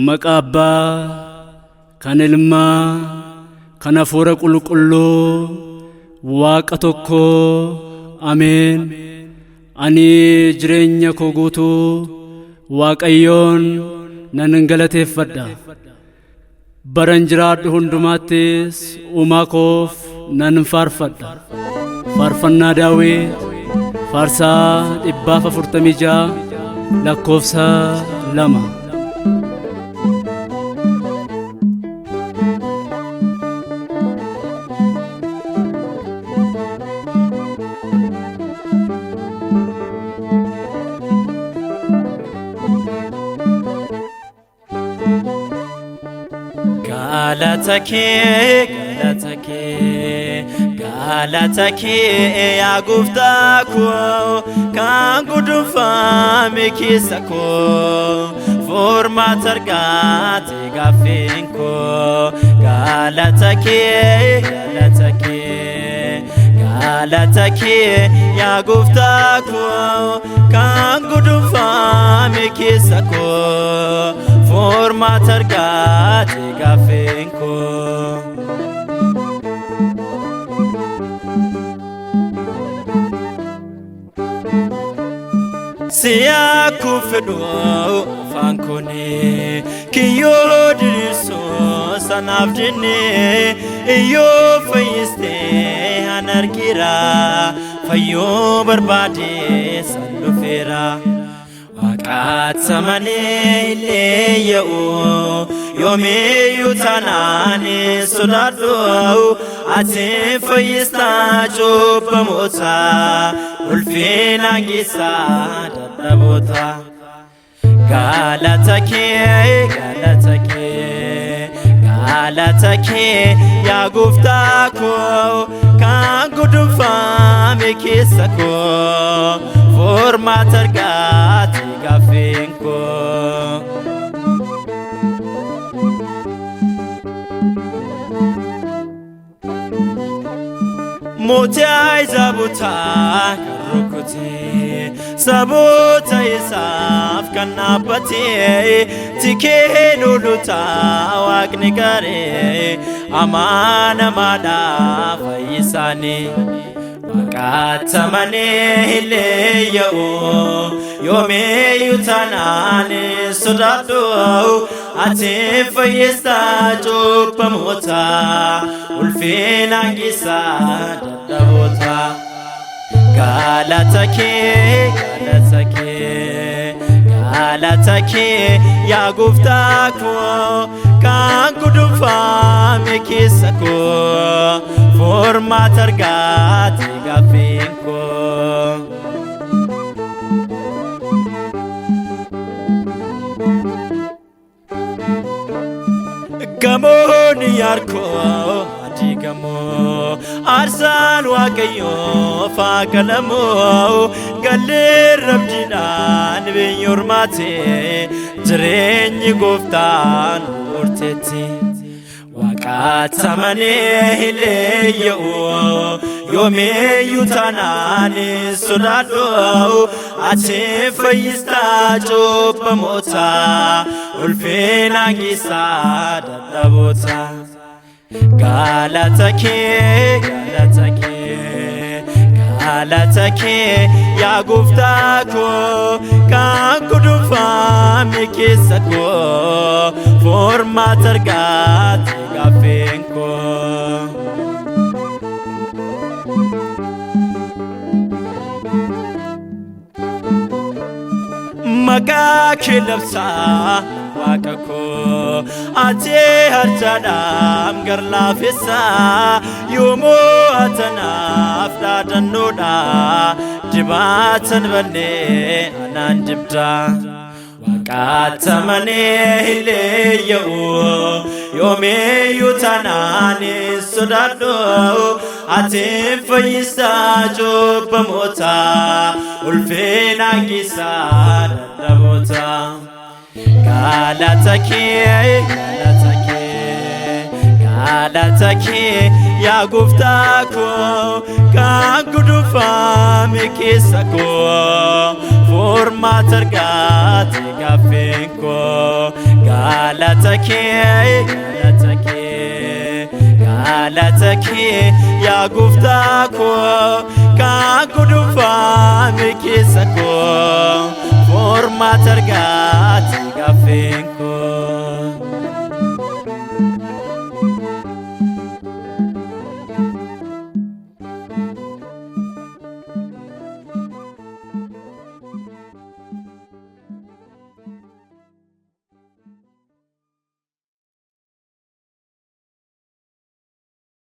Maqaa Abbaa kan Ilmaa kan Hafuura Qulqulluu Waaqa tokko Ameen. Ani jireenya koo guutuu Waaqayyoon nan galateeffadha. Baran jiraadhu hundumaattis uumaa koof nan faarfadha. Faarfannaa Daawit faarsaa 146 lakkoofsa 2. Galata kee, galata kee, galata kee yaa gooftaa koo, kan gudunfame keessa koo, furmaata argate gaaffiin koo. Galata kee, galata kee, galata kee yaa gooftaa koo, kan gudunfame keessa koo, furmaata argate gaaffiin koo. Siyaa kuufedhu afaan kuni kiyyoo diriirsu sanaaf dinne iyyoo fayyistee an argira fayyoo barbaade san dhufeera. Waaqaatti malee illee yaa'u yoomiyyuu taanaan sodaadhu ati fayyistaa cubbamoota ulfina geessaa dadhaboota. Galata kee, galata kee, galata kee yaa gooftaa koo, kan gudunfame keessa koo, furmaata argate gaaffiin koo. Mootii Ahizaabotaa kan rukute, saboota isaaf kan dhaabbate, tikee lolutaa waaqni garee amanamaadha fayyisaanii. Waaqaatti malee illee yaa'u yoomiyyuu taanaan sodaadhu ati fayyistaa cubbamoota ulfina geessaa dadhaboota. Galata kee, galata kee, galata kee yaa gooftaa koo, kan gudunfame keessa koo, furmaata argate gaaffiin koo. Gamoon Yaarkoo diigamoo, aarsaan Waaqayyoo faakalamoo, gallee rabdiidhaan biyya ormaate jireenyi gooftaan murteetti. Waaqaatti amanee illee yaa'u yoomiyyuu taanaan sodaadhu ati fayyistaa cubbamoota ulfina geessaa dadhaboota. Galata kee, galata kee, galata kee yaa gooftaa koo, kan gudunfame keessa koo, furmaata argate gaaffiin koo. Maqaa kee labsaa Waaqa koo, ati harcaadhaam gar laafessa, yoomuu atanaaf dhaadannoodha, dibaatan bannee anaan dibda. Waaqaatti amanee illee yaa'u yoomiyyuu taanaan sodaadhu ati fayyistaa cubbamoota ulfina geessaa dadhaboota. Galata kee, galata kee, galata kee Yaa gooftaa koo kan gudunfame keessa koo furmaata argate gaaffin koo. Galata kee, galata kee, galata kee, yaa gooftaa koo kan gudunfame keessa koo furmaata argate gaaffin koo.